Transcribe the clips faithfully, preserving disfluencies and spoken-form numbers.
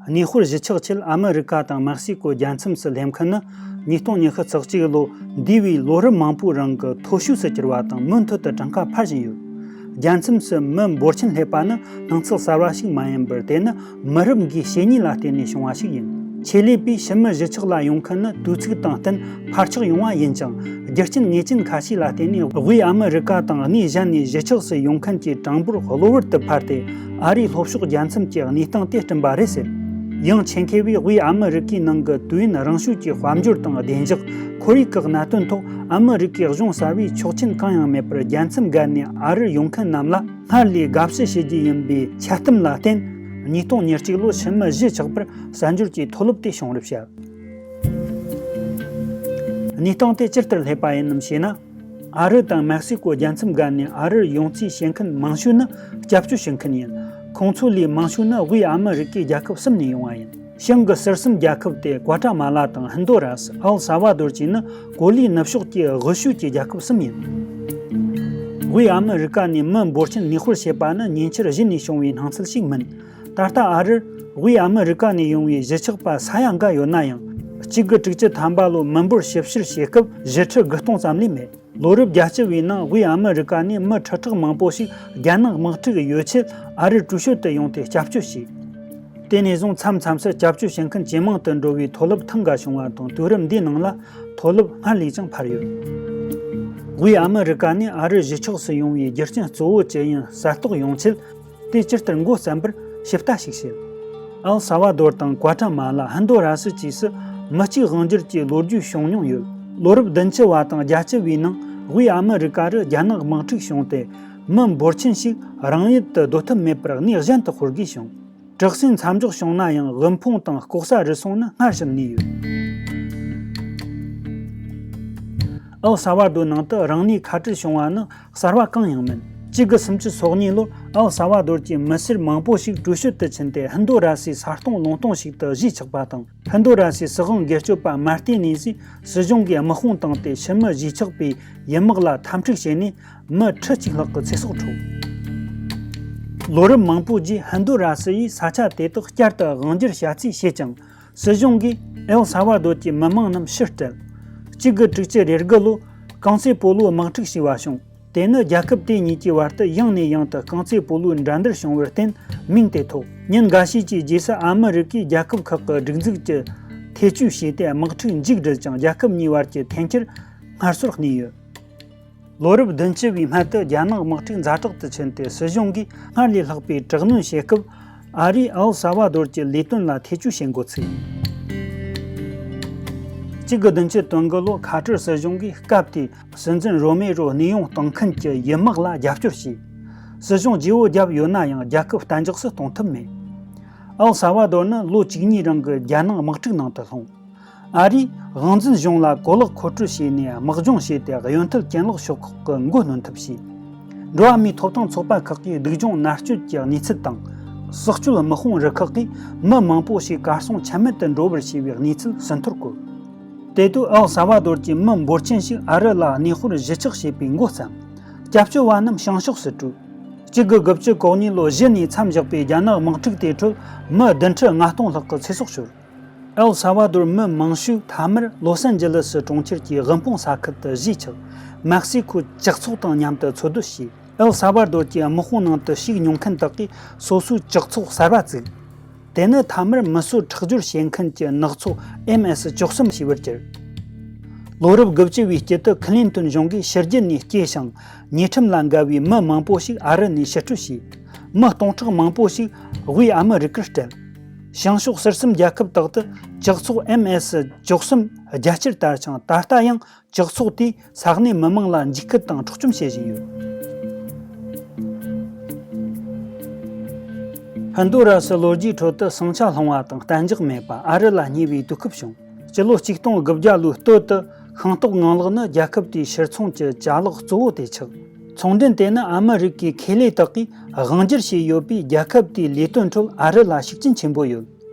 གནས་སྤོར་གཞིས་ཆགས་ཆེད་ཨ་མི་རི་ཀ་དང་མེག་སི་ཀོ་རྒྱལ་མཚམས་སུ་སླེབས་མཁན་ནི་ཉིས་སྟོང་ཉི་ཤུ་རྩ་གཅིག་ལོ་འདས་པའི་ལོ་རབས་མང་པོའི་རིང་གི་མཐོ་ཤོས་སུ་གྱུར་བ་དང་མུ་མཐུད་དུ་གྲངས་ཀ་འཕར་བཞིན་ཡོད། རྒྱལ་མཚམས་སུ་མི་འབོར་ཆེན་སླེབས་པ་ནི་སྣང་ཚུལ་གསར་བ་ཞིག་མ་ཡིན་པར། དེ་ནི་མི་རབས་འགའི་བྱས་ཉེས་ལ་བརྟེན་ནས་བྱུང་བ་ཞིག་ཡིན། ཆེད་ལས་པས་ཕྱི་མི་གཞིས་ཆགས་ལ་ཡོང་མཁན་ནི་དུས་ཚིགས་དང་བསྟུན་འཕར་ཆག་ཡོང་བ་ཡིན་ཅིང་། རྒྱུ་རྐྱེན་ངེས་ཅན་ཁ་ཤས་ལ་བརྟེན་ནས་དབུས་ཨ་མི་རི་ཀ་དང་གནས་གཞན་ནས་གཞིས་ཆགས་སུ་ཡོང་མཁན་གྱི་གྲངས་འབོར་གློ་བུར་དུ་འཕར་ཏེ། ཨ་རིའི་ལྷོ་ཕྱོགས་རྒྱལ་མཚམས་ཀྱི་གནས་སྟངས་དེ་བསྐྲུན་པ་རེད་ཟེར། ཡང་ཆེད་མཁས་པས་དབུས་ཨ་མི་རི་ཀའི་ནང་གི་དུས་ཡུན་རིང་ཤོས་ཀྱི་དཔལ་འབྱོར་དང་བདེ་འཇགས། ཁོར་ཡུག་གི་གནད་དོན་ཐོག་ཨ་མི་རི་ཀའི་གཞུང་གསར་བས་ཆོག་མཆན་གང་ཡང་མེད་པར་རྒྱལ་མཚམས་བརྒལ་ནས་ཨ་རིར་ཡོང་མཁན་རྣམས་ལ་སྔར་ལས་དགའ་བསུ་བྱེད་རྒྱུ་ཡིན་པའི་འཆལ་གཏམ་ལ་བརྟེན། ཉིས་སྟོང་ཉེར་གཅིག་ལོར་ཕྱི་མི་བཞི་ཆགས་པར་གསར་འབྱོར་གྱི་མཐོ་སློབ་དེ་བྱུང་རབས་བཤད། གནས་སྟངས་དེ་ཇི་ལྟར་སླེབས་པ་ཡིན་ནམ་ཞེ་ན། ཨ་རི་དང་མེག་སི་ཀོ་རྒྱལ་མཚམས་བརྒལ་ནས་ཨ་རིར་ཡོང་རྩིས་བྱེད་མཁན་མང་ཤོས་ནི་སྐྱབས་བཅོལ་བྱེད་མཁན་ཡིན། ཁོང་ཚོ་ལས་མང་ཤོས་ནི་དབུས་ཨ་མི་རི་ཀའི་རྒྱལ་ཁབ་གསུམ་ནས་ཡོང་བ་ཡིན། བྱང་གི་ཟུར་གསུམ་རྒྱལ་ཁབ་དེ་ཀོ་ཏྲ་མ་ལ་དང་ཧིན་རྡུ་ར་སི། ཨལ་ས་ཝ་དོར་བཅས་ནི་གོ་ལའི་ནུབ་ཕྱོགས་ཀྱི་དབུས་ཤོད་ཀྱི་རྒྱལ་ཁབ་གསུམ་ཡིན། དབུས་ཨ་མི་རི་ཀ་ནས་མི་འབོར་ཆེན་གནས་སྤོར་བྱེད་པ་ནི་ཉེ་ཆར་གཞི་ནས་བྱུང་བའི་སྣང་ཚུལ་ཞིག་མིན། ད་ལྟ་ཨ་རིར་དབུས་ཨ་མི་རི་ཀ་ནས་ཡོང་བའི་གཞིས་ཆགས་པ་ས་ཡ་འགའ་ཡོད་ན་ཡང་། གཅིག་དགུ་དྲུག་ཅུ་ཐམ་པ་ལོ་མི་འབོར་ཞིབ་བཤེར་བྱེད་སྐབས་བཞི་ཁྲི་དགུ་སྟོང་ཙམ་ལས་མེད། ལོ་རབས་བརྒྱད་ཅུ་བའི་ནང་དབུས་ཨ་མི་རི་ཀ་ནས་མི་ཁྲི་ཕྲག་མང་པོ་ཞིག་རྒྱ་ནག་དམག་འཁྲུག་ཡོད་ཆེད་ཨ་རིར་གྲོས་ཆོད་དུ་ཡོང་སྟེ་སྐྱབས་བཅོལ་བྱས། དེ་ནས་བཟུང་མཚམས་མཚམས་སུ་སྐྱབས་བཅོལ་བྱེད་མཁན་ཇེ་མང་དུ་འགྲོ་བའི་མཐོ་སློབ་ཐེངས་འགའ་བྱུང་བ་དང་། དུས་རབས་འདིའི་ནང་ལ་མཐོ་སློབ་སྔར་ལས་ཀྱང་འཕར་ཡོད། དབུས་ཨ་མི་རི་ཀ་ནས་ཨ་རི་གཞིས་ཆགས་སུ་ཡོང་བའི་རྒྱུ་རྐྱེན་གཙོ་བོ་ཅི་ཡིན་གསལ་རྟོགས་ཡོང་ཆེད། དེ་ཇི་ལྟར་འགོ་བརྩམས་པར་ཞིབ་ལྟ་ཞིག་བྱེད། ཨལ་ས་ཝ་དོར་དང་ཀོ་ཏྲ་མ་ལ། ཧིན་རྡུ་ར་སི་བཅས་སུ་མི་གཅིག་དབང་སྒྱུར་གྱི་ལོ་རྒྱུས་བྱུང་མྱོང་ཡོད། ལོ་རབས་བདུན་ཅུ་བ་དང་བརྒྱད་ཅུ་བའི་ནང་དབུས་ཨ་མི་རི་ཀ་རུ་རྒྱ་ནག་དམག་འཁྲུག་བྱུང་སྟེ། མི་འབོར་ཆེན་ཞིག་རང་ཡུལ་དུ་སྡོད་ཐབས་མེད་པར་གནས་གཞན་དུ་སྤོར་དགོས་བྱུང་། དྲག་ཟིང་མཚམས་འཇོག་བྱུང་ན་ཡང་། དབུལ་ཕོངས་དང་ལྐོག་ཟ་རུལ་སུངས་ནི་སྔར་བཞིན་གནས་ཡོད། ཨལ་ས་ཝ་དོར་ནང་དུ་རང་ནུས་ཁ་བྲལ་བྱུང་བ་ནི་གསར་བ་གང་ཡང་མིན། གཅིག་དགུ་སུམ་ཅུ་སོ་གཉིས་ལོར་ཨལ་ས་ཝ་དོར་གྱི་མི་སེར་མང་པོ་ཞིག་གྲོས་ཆོད་དུ་ཕྱིན་ཏེ། ཧིན་རྡུ་ར་སིའི་ས་སྟོང་ལུང་སྟོང་ཞིག་ཏུ་གཞིས་ཆགས་པ་དང་། ཧིན་རྡུ་ར་སིའི་སྲིད་དབང་སྒེར་གཅོད་པ་མར་ཏི་ནེ་ཟིས་སྲིད་གཞུང་གིས་དམག་དཔུང་བཏང་སྟེ། ཕྱི་མི་གཞིས་ཆགས་པའི་ཡུལ་དམག་ལ་འཐབ་འཁྲུག་བྱས་ནས། མི་ཁྲི་གཅིག་ལྷག་གི་ཚེ་སྲོག་འཕྲོག། ལོ་རབས་མང་པོའི་རྗེས་ཧིན་རྡུ་ར་སི་ཡིས་ས་ཆ་དེ་དག་བསྐྱར་དུ་དབང་སྒྱུར་བྱ་རྩིས་བྱས་ཀྱང་། སྲིད་གཞུང་གིས་ཨེལ་ས་ཝ་དོར་གྱི་མི་མང་རྣམས་ཕྱིར་སྤྲད། གཅིག་དགུ་དྲུག་ཅུ་རེ་དགུ་ལོར་གོང་ཚེ་སྤོ་ལོའི་དམག་འཁྲུག་བྱས་པ་བྱུང་། དེ་ནི་རྒྱལ་ཁབ་དེ་གཉིས་ཀྱི་བར་དུ་ཡང་ནས་ཡང་དུ་རྐང་རྩེད་སྤོ་ལོའི་འགྲན་བསྡུར་བྱུང་བར་བརྟེན། མིང་དེ་ཐོགས། ཉིན་འགའ་ཤས་ཀྱི་རྗེས་སུ་ཨ་མི་རི་ཀས་རྒྱལ་ཁབ་ཁག་གི་སྒྲིག་འཛུགས་ཀྱི་ཐེ་བྱུས་བྱས་ཏེ། དམག་འཁྲུག་མཇུག་བསྒྲིལ་ཀྱང་། རྒྱལ་ཁབ་གཉིས་བར་གྱི་འཐེན་འཁྱེར་སྔར་སོར་གནས་ཡོད། ལོ་རབས་བདུན་ཅུ་བའི་སྨད་དུ་རྒྱ་ནག་དམག་འཁྲུག་ཛ་དྲག་ཏུ་ཕྱིན་ཏེ། སྲིད་གཞུང་གིས་སྔར་ལས་ལྷག་པའི་དྲག་གནོན་བྱེད་སྐབས། ཨ་རིས་ཨལ་ས་ཝ་དོར་གྱི་ལས་དོན་ལ་ཐེ་བྱུས་བྱེད་འགོ་ཚུགས། གཅིག་དགུ་བདུན་ཅུ་དོན་དགུ་ལོར་ཁ་ཏར་སྲིད་གཞུང་གིས་སྐབས་དེའི་སྲིད་འཛིན་རོ་མེ་རོ་གནས་དབྱུང་གཏོང་མཁན་གྱི་ཡུལ་དམག་ལ་རྒྱབ་སྐྱོར་བྱས། སྲིད་གཞུང་བརྗེ་བོ་བརྒྱབ་ཡོད་ན་ཡང་། རྒྱལ་ཁབ་གཏན་འཇགས་སུ་གཏོང་ཐུབ་མེད། ཨལ་ས་ཝ་དོར་ནི་ལོ་བཅུ་གཉིས་རིང་གི་རྒྱ་ནག་དམག་འཁྲུག་ནང་དུ་ལྷུང་། ཨ་རིས་དབང་འཛིན་གཞུང་ལ་གོ་ལག་མཁོ་སྤྲོད་བྱས་ནས། དམག་སྦྱོང་བྱས་ཏེ། གཡོན་ཐལ་གྱེན་ལོག་ཕྱོགས་ཁག་གི་མགོ་གནོན་ཐབས་བྱས། འགྲོ་བ་མིའི་ཐོབ་ཐང་ཚོགས་པ་ཁག་གིས་སྡུག་སྦྱོང་མནར་གཅོད་ཀྱི་གནས་ཚུལ་དང་། སྲོག་གཅོད་དམག་དཔུང་རུ་ཁག་གིས་མི་མང་པོ་ཞིག་གར་སོང་ཆ་མེད་དུ་འགྲོ་བར་བྱས་པའི་གནས་ཚུལ་ཟིན་ཐོར་བཀོད། དེ་དུས་ཨལ་ས་ཝ་དོར་གྱི་མི་འབོར་ཆེན་ཞིག་ཨ་རི་ལ་གནས་སྤོར་གཞིས་ཆགས་བྱེད་པའི་འགོ་བརྩམས། སྐྱབས་བཅོལ་བ་རྣམས་བྱང་ཕྱོགས་སུ་བྲོས། གཅིག་དགུ་དགུ་བཅུ་གོ་གཉིས་ལོ་གཞི་ནས་མཚམས་བཞག་པའི་རྒྱ་ནག་དམག་འཁྲུག་དེའི་ཁྲོད་མི་བདུན་ཁྲི་ལྔ་སྟོང་ལྷག་གི་ཚེ་སྲོག་ཤོར། ཨེལ་ས་ཝ་དོར་མི་མང་ཤོས་མཐའ་མར་ལོ་སན་ཇི་ལི་སི་གྲོང་ཁྱེར་གྱི་དབུལ་ཕོངས་ས་ཁུལ་དུ་གཞིས་ཆགས། མེག་སི་ཁོའི་ཇག་ཚོགས་དང་མཉམ་དུ་འཚོ་སྡོད་བྱས། ཨེལ་ས་ཝ་དོར་གྱི་དམག་དཔུང་ནང་དུ་ཞུགས་མྱོང་མཁན་དག་གིས་སོ་སོའི་ཇག་ཚོགས་གསར་པ་བཙུགས། དེ་ནི་མཐའ་མར་མི་གསོད་ཁྲག་སྦྱོར་བྱེད་མཁན་གྱི་ནག་ཚོགས་ཨེམ་ཨེས་བཅུ་གསུམ་ཞེས་པར་གྱུར། ལོ་རབས་དགུ་བཅུ་བའི་དཀྱིལ་དུ་ཁི་ལིན་ཏོན་གཞུང་གིས་ཕྱི་རྒྱལ་ནས་སྐྱེས་ཤིང་ཉེས་ཁྲིམས་ལ་འགལ་བའི་མི་མང་པོ་ཞིག་ཨ་རི་ནས་ཕྱིར་སྤྲོད་བྱས། མི་སྟོང་ཕྲག་མང་པོ་ཞིག་དབུས་ཨ་མི་རི་ཀར་བསྐྲད། བྱང་ཕྱོགས་ཟུར་གསུམ་རྒྱལ་ཁབ་དག་ཏུ་ཇག་ཚོགས་ཨེམ་ཨེས་བཅུ་གསུམ་རྒྱ་ཆེར་དར་ཞིང་། ད་ལྟ་ཡང་ཇག་ཚོགས་དེས་ས་གནས་མི་མང་ལ་འཇིགས་སྐུལ་དང་འཕྲོག་བཅོམ་བྱེད་བཞིན་ཡོད། ཧིན་རྡུ་ར་སི་ལོ་རྒྱུས་ཁྲོད་དུ་ཟིང་ཆ་སློང་བ་དང་གཏན་འཇགས་མེད་པ། ཨ་རི་ལ་ཉེ་བའི་དུས་སྐབས་བྱུང་། སྤྱི་ལོ་གཅིག་སྟོང་དགུ་བརྒྱ་ལོའི་སྟོད་དུ་ཤིང་ཏོག་ངང་ལག་ནི་རྒྱལ་ཁབ་དེའི་ཕྱིར་ཚོང་གྱི་ཅ་ལག་གཙོ་བོ་དེ་ཆགས། ཚོང་མགྲོན་དེ་ནི་ཨ་མི་རི་ཀའི་ཁེ་ལས་དག་གིས་དབང་སྒྱུར་བྱས་ཡོད་པས། རྒྱལ་ཁབ་དེའི་ལས་དོན་ཁྲོད་ཨ་རི་ལ་ཤུགས་རྐྱེན་ཆེན་པོ་ཡོད།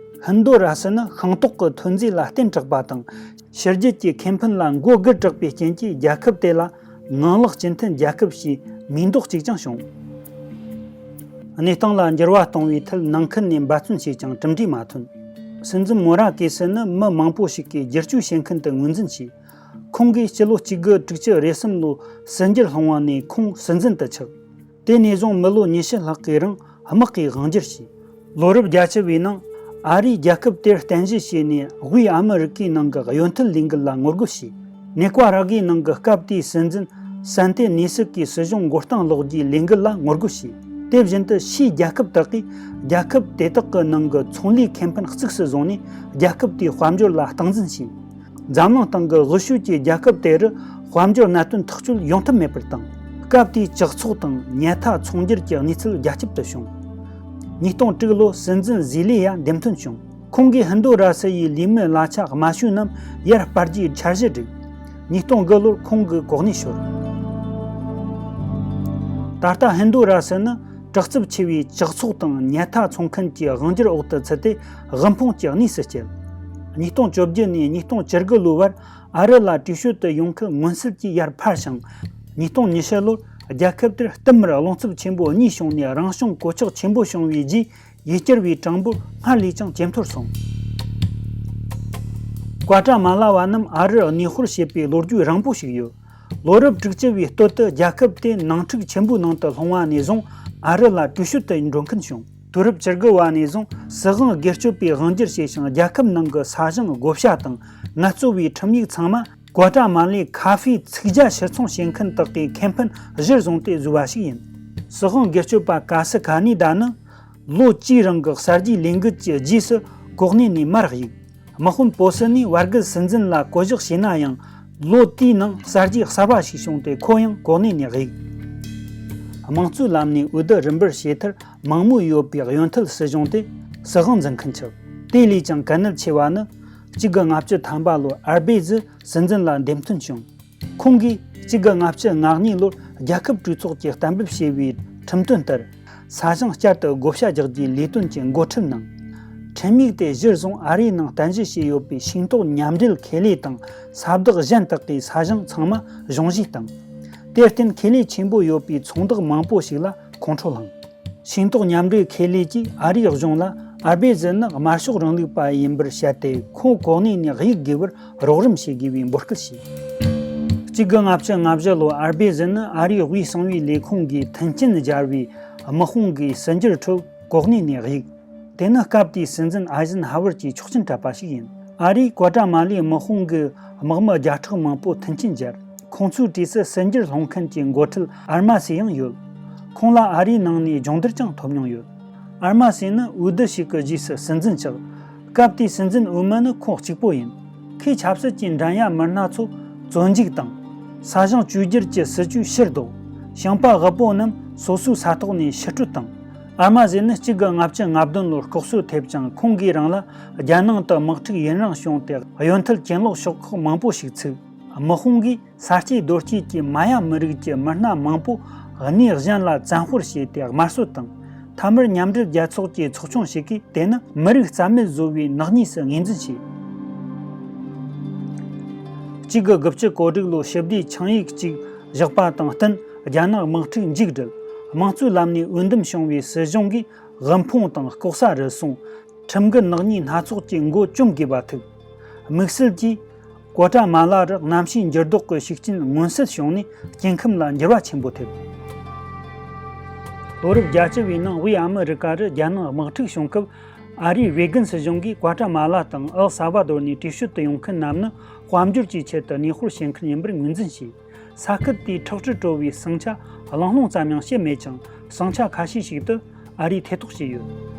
ཧིན་རྡུ་ར་སི་ནི་ཤིང་ཏོག་གི་ཐོན་རྫས་ལ་བརྟེན་དྲགས་པ་དང་། ཕྱི་རྒྱལ་གྱི་ཁེ་ཕན་ལ་མགོ་སྒུར་དྲགས་པའི་རྐྱེན་གྱིས། རྒྱལ་ཁབ་དེ་ལ་ངང་ལག་སྐྱེ་ལྡན་རྒྱལ་ཁབ་ཞེས་མིང་འདོགས་གཅིག་ཀྱང་བྱུང་། གནས་སྟངས་ལ་འགྱུར་བ་གཏོང་བའི་ཐད་ནང་ཁུལ་ནས་འབད་བརྩོན་བྱས་ཀྱང་གྲུབ་འབྲས་མ་ཐོན། སྲིད་འཛིན་མོ་ར་ཀེ་སི་ནི་མི་མང་པོ་ཞིག་གིས་བསྒྱུར་བཅོས་བྱེད་མཁན་དུ་ངོས་འཛིན་བྱས། ཁོང་གིས་སྤྱི་ལོ་གཅིག་དགུ་དྲུག་ཅུ་རེ་གསུམ་ལོར་སྲིད་འགྱུར་སློང་བ་ནས་ཁོང་སྲིད་འཛིན་དུ་ཆགས། དེ་ནས་བཟུང་མི་ལོ་ཉི་ཤུ་ལྷག་གི་རིང་དམག་གིས་དབང་སྒྱུར་བྱས། ལོ་རབས་བརྒྱད་ཅུ་བའི་ནང་ཨ་རིས་རྒྱལ་ཁབ་དེར་རྟེན་གཞི་བྱས་ནས་དབུས་ཨ་མི་རི་ཀའི་ནང་གི་གཡོན་ཐལ་ལས་འགུལ་ལ་ངོ་རྒོལ་བྱས། ནེ་ཀ་ར་གའི་ནང་གི་སྐབས་དེའི་སྲིད་འཛིན་སན་ཏེ་ནི་སི་ཀའི་སྲིད་གཞུང་མགོ་རྟིང་སློག་རྒྱུའི་ལས་འགུལ་ལ་ངོ་རྒོལ་བྱས། དེ་བཞིན་དུ་ཕྱིའི་རྒྱལ་ཁབ་དག་གིས་རྒྱལ་ཁབ་དེ་དག་གི་ནང་གི་ཚོང་ལས་ཁེ་ཕན་གཙིགས་སུ་བཟུང་ནས་རྒྱལ་ཁབ་དེའི་དཔལ་འབྱོར་ལ་སྟངས་འཛིན་བྱས། འཛམ་གླིང་སྟེང་གི་དབུལ་ཤོས་ཀྱི་རྒྱལ་ཁབ་དེ་རུ་དཔལ་འབྱོར་གནད་དོན་ཐག་གཅོད་ཡོང་ཐབས་མེད་པར་བཏང་། སྐབས་དེའི་ཇག་ཚོགས་དང་ཉལ་ཐ་ཚོང་སྒྱུར་གྱི་གནས་ཚུལ་རྒྱ་ཁྱབ་ཏུ་བྱུང་། ཉིས་སྟོང་དྲུག་ལོར་སྲིད་འཛིན་ཟི་ལི་ཡ་འདེམས་ཐོན་བྱུང་། ཁོང་གིས་ཧིན་རྡུ་ར་སི་ཡི་ལས་མི་གླ་ཆ་དམའ་ཤོས་རྣམས་ཡར་སྤར་རྒྱུའི་འཆར་གཞི་བསྒྲིགས། ཉིས་སྟོང་དགུ་ལོར་ཁོང་གི་གོ་གནས་ཤོར། ད་ལྟ་ཧིན་རྡུ་ར་སི་ནི་དྲག་རྩུབ་ཆེ་བའི་ཇག་ཚོགས་དང་ཉལ་ཐ་འཚོང་མཁན་གྱི་དབང་སྒྱུར་འོག་ཏུ་ཚུད་དེ་དབུལ་ཕོངས་ཀྱི་གནས་སུ་བསྐྱལ། ཉིས་སྟོང་བཅོ་བརྒྱད་ནས་ཉིས་སྟོང་བཅུ་དགུ་ལོའི་བར་ཨ་རི་ལ་བྲོས་བྱོལ་དུ་ཡོང་མཁན་མངོན་གསལ་གྱིས་ཡར་འཕར་ཞིང་། ཉིས་སྟོང་ཉི་ཤུ་ལོར་རྒྱལ་ཁབ་དེར་བསྟུད་མར་རླུང་འཚུབ་ཆེན་པོ་གཉིས་བྱུང་ནས་རང་བྱུང་གོད་ཆག་ཆེན་པོ་བྱུང་བའི་རྗེས། ཡུལ་གྱར་བའི་གྲངས་འབོར་སྔར་ལས་ཀྱང་ཇེ་མཐོར་སོང་། ཀུ་ཨ་ཏྲ་མ་ལ་བ་རྣམས་ཨ་རིར་གནས་སྤོར་བྱེད་པའི་ལོ་རྒྱུས་རིང་པོ་ཞིག་ཡོད། ལོ་རབས་དྲུག་ཅུ་བའི་སྟོད་དུ་རྒྱལ་ཁབ་དེ་ནང་འཁྲུག་ཆེན་པོའི་ནང་དུ་ལྷུང་བ་ནས་བཟུང་ཨ་རི་ལ་བྲོས་བྱོལ་དུ་འགྲོ་མཁན་བྱུང་། དུས་རབས་བཅུ་དགུ་བ་ནས་བཟུང་སྲིད་དབང་སྒེར་གཅོད་པས་དབང་སྒྱུར་བྱས་ཤིང་། རྒྱལ་ཁབ་ནང་གི་ས་ཞིང་བགོ་བཤའ་དང་ངལ་རྩོལ་བའི་ཁྲིམས་ཡིག་ཚང་མ་ཀུ་ཨ་ཏྲ་མ་ལའི་ཁ་ཧྥེ་ཚིག་ཇ་ཕྱིར་ཚོང་བྱེད་མཁན་དག་གི་ཁེ་ཕན་གཞིར་བཟུང་སྟེ་བཟོས་པ་ཞིག་ཡིན། སྲིད་དབང་སྒེར་གཅོད་པ་ཀ་སི་ཁ་ནི་ད་ནི། ལོ་བཅུའི་རིང་གི་གསར་བརྗེའི་ལས་འགུལ་གྱི་རྗེས་སུ་གོ་གནས་ནས་མར་གཡུགས། དམག་དཔོན་པོ་སི་ནས་བར་བརྒལ་སྲིད་འཛིན་ལ་བསྐོ་གཞག་བྱས་ན་ཡང་། ལོ་དེའི་ནང་གསར་བརྗེ་གསར་པ་ཞིག་བྱུང་སྟེ་ཁོ་ཡང་གོ་གནས་ནས་གཡུགས། དམངས་གཙོའི་ལམ་ནས་འོས་བསྡུ་རིམ་པར་བྱས་མཐར། མང་མོས་ཡོད་པའི་གཡོན་ཐལ་སྲིད་གཞུང་དེ་སྲིད་དབང་འཛིན་མཁན་ཆགས། དེ་ལས་ཀྱང་གལ་གནད་ཆེ་བ་ནི། གཅིག་དགུ་ལྔ་བཅུ་ཐམ་པ་ལོར་ཨར་བེ་ཛི་སྲིད་འཛིན་ལ་འདེམས་ཐོན་བྱུང་། ཁོང་གིས་གཅིག་དགུ་ལྔ་བཅུ་ང་གཉིས་ལོར་རྒྱལ་ཁབ་གྲོས་ཚོགས་ཀྱིས་གཏན་འབེབས་བྱས་པའི་ཁྲིམས་དོན་ལྟར། ས་ཞིང་བསྐྱར་དུ་བགོ་བཤའ་རྒྱག་རྒྱུའི་ལས་དོན་གྱི་འགོ་ཁྲིད་གནང་། ཁྲིམས་ཡིག་དེ་གཞིར་བཟུང་ཨ་རིའི་ནང་རྟེན་གཞི་བྱས་ཡོད་པའི་ཤིང་ཏོག་མཉམ་འབྲེལ་ཁེ་ལས་དང་ས་བདག་གཞན་དག་གིས་ས་ཞིང་ཚང་མ་གཞུང་བཞེས་བཏང་། དེར་བརྟེན་ཁེ་ལས་ཆེན་པོ་ཡོད་པའི་ཚོང་བདག་མང་པོ་ཞིག་ལ་ཁོང་ཁྲོ་ལངས། ཤིང་ཏོག་མཉམ་འབྲེལ་ཁེ་ལས་ཀྱིས་ཨ་རིའི་གཞུང་ལ་ཨར་བེ་ཛི་ནི་དམར་ཤོག་རིང་ལུགས་པ་ཡིན་པར་བཤད་དེ། ཁོང་གོ་གནས་ནས་གཡུག་དགོས་པར་རོགས་རམ་བྱེད་དགོས་པའི་འབོད་སྐུལ་བྱས། གཅིག་དགུ་ལྔ་བཅུ་ང་བཞི་ལོར་ཨར་བེ་ཛི་ནི་ཨ་རིའི་དབུས་གསང་བའི་ལས་ཁུངས་ཀྱི་མཐུན་རྐྱེན་སྦྱར་བའི་དམག་དཔུང་གིས་ཟིན་བྲིས་ཁྲོད་གོ་གནས་ནས་གཡུགས། དེ་ནི་སྐབས་དེའི་སྲིད་འཛིན་ཨའི་ཟིན་ཧ་ཝར་གྱིས་ཆོག་མཆན་སྤྲད་པ་ཞིག་ཡིན། ཨ་རིས་ཀུ་ཨ་ཏྲ་མ་ལའི་དམག་དཔུང་གི་དམག་མི་བརྒྱ་ཕྲག་མང་པོ་མཐུན་རྐྱེན་སྦྱར། ཁོང་ཚོའི་གྲས་སུ་ཟིན་བྲིས་སློང་མཁན་གྱི་འགོ་ཁྲིད་ཨར་མ་སེ་ཡང་ཡོད། ཁོང་ལ་ཨ་རིའི་ནང་ནས་སྦྱོང་བརྡར་ཀྱང་ཐོབ་མྱོང་ཡོད། ཨར་མ་སེ་ནི་འོས་བསྡུ་ཞིག་གི་རྗེས་སུ་སྲིད་འཛིན་ཆགས། སྐབས་དེའི་སྲིད་འཛིན་འོས་མི་ནི་ཁོང་གཅིག་པུ་ཡིན། ཁོས་ཆབ་སྲིད་ཀྱི་འགྲན་ཡ་མི་སྣ་ཚོ་བཙོན་འཇུག་དང་། ས་ཞིང་བཅོས་བསྒྱུར་གྱི་སྲིད་ཇུས་ཕྱིར་ལྡོག། ཞིང་པ་དབུལ་པོ་རྣམས་སོ་སོའི་ས་ཐོག་ནས་ཕྱིར་སྤྲོད་བཏང་། ཨར་མ་ཟེ་ནི་གཅིག་དགུ་ལྔ་བཅུ་ང་བདུན་ལོར་ལྐོག་གསོད་ཐེབས་ཀྱང་། ཁོང་གིས་རང་ལ་རྒྱལ་ནང་དུ་དམག་འཁྲུག་ཡུན་རིང་བྱུང་སྟེ། གཡོན་ཐལ་གྱེན་ལོག་ཤོག་ཁག་མང་པོ་ཞིག་ཚུགས། དམག་དཔུང་གིས་ས་སྐྱེས་རྡོ་སྐྱེས་ཀྱི་མཱ་ཡ་མི་རིགས་ཀྱི་མི་སྣ་མང་པོ་གནས་གཞན་ལ་བཙན་སྤོར་བྱས་ཏེ་དམར་གསོད་དང་། མཐའ་མར་མཉམ་འབྲེལ་རྒྱལ་ཚོགས་ཀྱི་ཚོགས་ཆུང་ཞིག་གིས་དེ་ནི་མི་རིགས་རྩ་མེད་བཟོ་བའི་ནག་ཉེས་སུ་ངོས་འཛིན་བྱས། གཅིག་དགུ་དགུ་བཅུ་གོ་དྲུག་ལོར་ཞི་བདེའི་ཆིངས་ཡིག་ཅིག་བཞག་པ་དང་བསྟུན། རྒྱ་ནག་དམག་འཁྲུག་མཇུག་བསྒྲིལ། དམངས་གཙོའི་ལམ་ནས་འོས་འདེམས་བྱུང་བའི་སྲིད་གཞུང་གིས་དབུལ་ཕོངས་དང་ལྐོག་ཟ་རུལ་སུངས། ཁྲིམས་འགལ་ནག་ཉེས་སྣ་ཚོགས་ཀྱི་མགོ་བཅོམ་དགོས་པ་ཐུག། དམིགས་བསལ་གྱིས་ཀོ་ཀྲ་མ་ལ་རུ་གནམ་གཤིས་འགྱུར་ལྡོག་གི་ཤུགས་རྐྱེན་མངོན་གསལ་བྱུང་ནས། སྐྱེ་ཁམས་ལ་འགྱུར་བ་ཆེན་པོ་ཐེབས། ལོ་རབས་བརྒྱད་ཅུ་བའི་ནང་དབུས་ཨ་མི་རི་ཀ་རུ་རྒྱ་ནག་དམག་འཁྲུག་བྱུང་སྐབས། ཨ་རིའི་རེ་གན་སྲིད་གཞུང་གིས་ཀོ་ཀྲ་མ་ལ་དང་ཨེལ་སཱ་བ་དོར་ནས་བྲོས་བྱོལ་དུ་ཡོང་མཁན་རྣམས་ནི་དཔལ་འབྱོར་གྱི་ཆེད་དུ་གནས་སྤོར་བྱེད་མཁན་ཡིན་པར་ངོས་འཛིན་བྱས། ས་ཁུལ་དེའི་ཁྲག་དྲི་བྲོ་བའི་ཟིང་ཆ་གླེང་སློང་ཙམ་ཡང་བྱེད་མེད་ཀྱང་། ཟིང་ཆ་ཁ་ཤས་ཤིག་ཏུ་ཨ་རིས་ཐེ་གཏོགས་བྱས་ཡོད།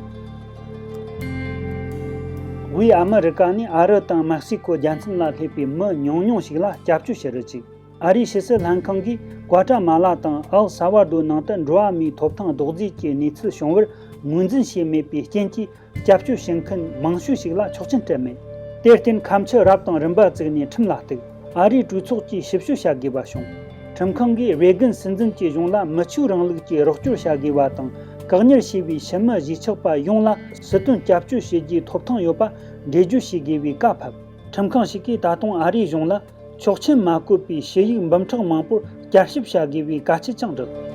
དབུས་ཨ་མི་རི་ཀ་ནས་ཨ་རི་དང་མེག་སི་ཀོ་རྒྱལ་མཚམས་ལ་སླེབས་པའི་མི་ཉུང་ཉུང་ཞིག་ལ་སྐྱབས་བཅོལ་ཞུ་རུ་བཅུག། ཨ་རིའི་ཕྱི་སྲིད་ལྷན་ཁང་གིས་ཀོ་ཀྲ་མ་ལ་དང་ཨེལ་སཱ་བ་དོར་ནང་དུ་འགྲོ་བ་མིའི་ཐོབ་ཐང་རྡོག་རྫིས་ཀྱི་གནས་ཚུལ་བྱུང་བར་ངོས་འཛིན་བྱས་མེད་པའི་རྐྱེན་གྱིས། སྐྱབས་བཅོལ་བྱེད་མཁན་མང་ཤོས་ཤིག་ལ་ཆོག་མཆན་སྤྲད་མེད། དེར་བརྟེན་ཁ་མཆུ་རབ་དང་རིམ་པ་བཙུགས་ནས་ཁྲིམས་ལ་གཏུགས། ཨ་རིའི་གྲོས་ཚོགས་ཀྱིས་ཞིབ་དཔྱོད་བྱ་དགོས་པ་བྱུང་། ཁྲིམས་ཁང་གིས་རེ་གན་སྲིད་འཛིན་གྱི་གཞུང་ལ་མི་ཆོས་རིང་ལུགས་ཀྱི་རོགས་སྐྱོར་བྱ་དགོས་པ་དང་། བཀག་ཉར་བྱས་པའི་ཕྱི་མི་གཞིས་ཆགས་པ་ཡོངས་ལ་སྲིད་དོན་སྐྱབས་བཅོལ་བྱེད་རྒྱུའི་ཐོབ་ཐང་ཡོད་པ་འགྲེལ་བརྗོད་བྱེད་དགོས་པའི་བཀའ་ཕབ། ཁྲིམས་ཁང་ཞིག་གིས་ད་དུང་ཨ་རིའི་གཞུང་ལ་ཆོག་མཆན་མ་བཀོད་པའི་ཞུ་ཡིག་འབུམ་ཕྲག་མང་པོར་བསྐྱར་ཞིབ་བྱ་དགོས་པའི་བཀའ་ཆད་ཀྱང་བསྒྲགས།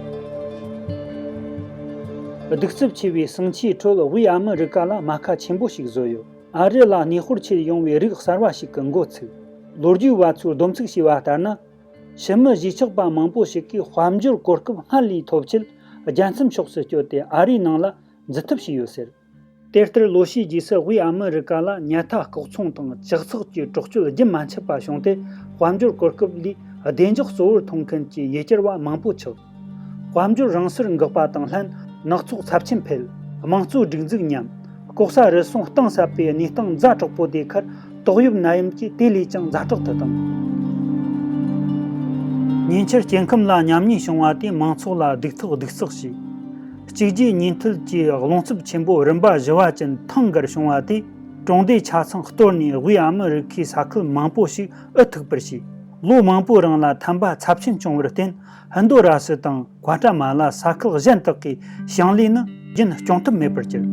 གདུག་རྩུབ་ཆེ་བའི་ཟིང་ཆའི་ཁྲོད་དབུས་ཨ་མི་རི་ཀ་ལ་རྨ་ཁ་ཆེན་པོ་ཞིག་བཟོས་ཡོད། ཨ་རི་ལ་གནས་སྤོར་ཆེད་ཡོང་བའི་རིགས་གསར་བ་ཞིག་གི་འགོ་ཚུགས། ལོ་རྒྱུས་པ་ཚོས་སྡོམ་ཚིག་བྱས་པ་ལྟར་ན། ཕྱི་མི་གཞིས་ཆགས་པ་མང་པོ་ཞིག་གིས་དཔལ་འབྱོར་གོ་སྐབས་སྔར་ལས་ཐོབ་ཆེད་རྒྱལ་མཚམས་ཕྱོགས་སུ་བསྐྱོད་དེ་ཨ་རིའི་ནང་ལ་འཛུལ་ཐབས་བྱས་ཡོད་ཟེར། དེ་ལྟར་ལོ་ཤས་རྗེས་སུ་དབུས་ཨ་མི་རི་ཀ་ལ་ཉལ་ཐ་ལྐོག་ཚོང་དང་ཇག་ཚགས་ཀྱི་དྲག་སྤྱོད་རྒྱུན་མ་ཆད་པ་བྱུང་སྟེ། དཔལ་འབྱོར་གོ་སྐབས་ལས་བདེ་འཇགས་གཙོ་བོར་མཐོང་མཁན་གྱི་ཡུལ་གྱར་བ་མང་པོ་ཆགས། དཔལ་འབྱོར་རང་སར་འགག་པ་དང་ལྷན། ནག་ཚོགས་ཚབས་ཆེན་འཕེལ། དམངས་གཙོ་སྒྲིག་འཛུགས་ཉམས། ལྐོག་ཟ་རུལ་སུངས་གཏིང་ཟབ་པའི་གནས་སྟངས་ཛ་དྲག་པོ་དེ་ཁར། ཏོག་དབྱིབས་ནད་ཡམས་ཀྱིས་དེ་ལས་ཀྱང་ཛ་དྲག་ཏུ་བཏང་། ཉེ་ཆར་སྐྱེ་ཁམས་ལ་ཉམས་ཉེས་བྱུང་བ་དེས་མང་ཚོགས་ལ་སྡུག་ཐག་སྡུག་བརྩེགས་བྱས། གཅིག་རྗེས་གཉིས་མཐུད་ཀྱིས་རླུང་འཚུབ་ཆེན་པོ་རིམ་པ་བཞི་བ་ཅན་ཐེངས་འགར་བྱུང་བ་དེས། གྲོང་སྡེ་ཆ་ཚང་གཏོར་ནས་དབུས་ཨ་མི་རི་ཁའི་ས་ཁུལ་མང་པོ་ཞིག་ཨུ་ཐུག་པར་བྱས། ལོ་མང་པོའི་རིང་ལ་ཐན་པ་ཚབས་ཆེན་བྱུང་བར་བརྟེན། ཧིན་རྡུ་ར་སི་དང་ཀུ་ཨ་ཏྲ་མ་ལ་ས་ཁུལ་གཞན་དག་གི་ཞིང་ལས་ནི་རྒྱུན་སྐྱོང་ཐབས་མེད་པར་གྱུར།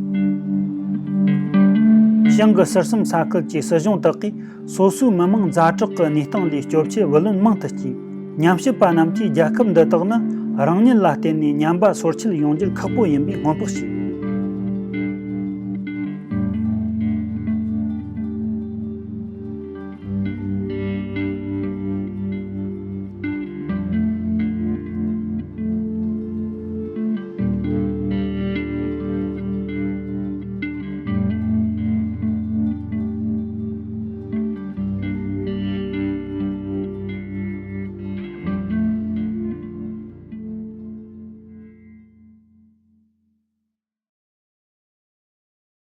ཞིང་གི་ཟུར་གསུམ་ས་ཁུལ་གྱི་སྲིད་གཞུང་དག་གིས་སོ་སོའི་མི་དམངས་ཛ་དྲག་གི་གནས་སྟངས་ལས་སྐྱོབ་ཆེད་བུ་ལོན་མང་དུ་བསྐྱིས། ཉམས་ཞིབ་པ་རྣམས་ཀྱིས་རྒྱལ་ཁབ་འདི་དག་ནི་རང་ཉིད་ལ་བརྟེན་ནས་ཉམས་པ་སོར་ཆུད་ཡོང་རྒྱུར་ཁག་པོ་ཡིན་པའི་སྔོན་དཔག་བྱས།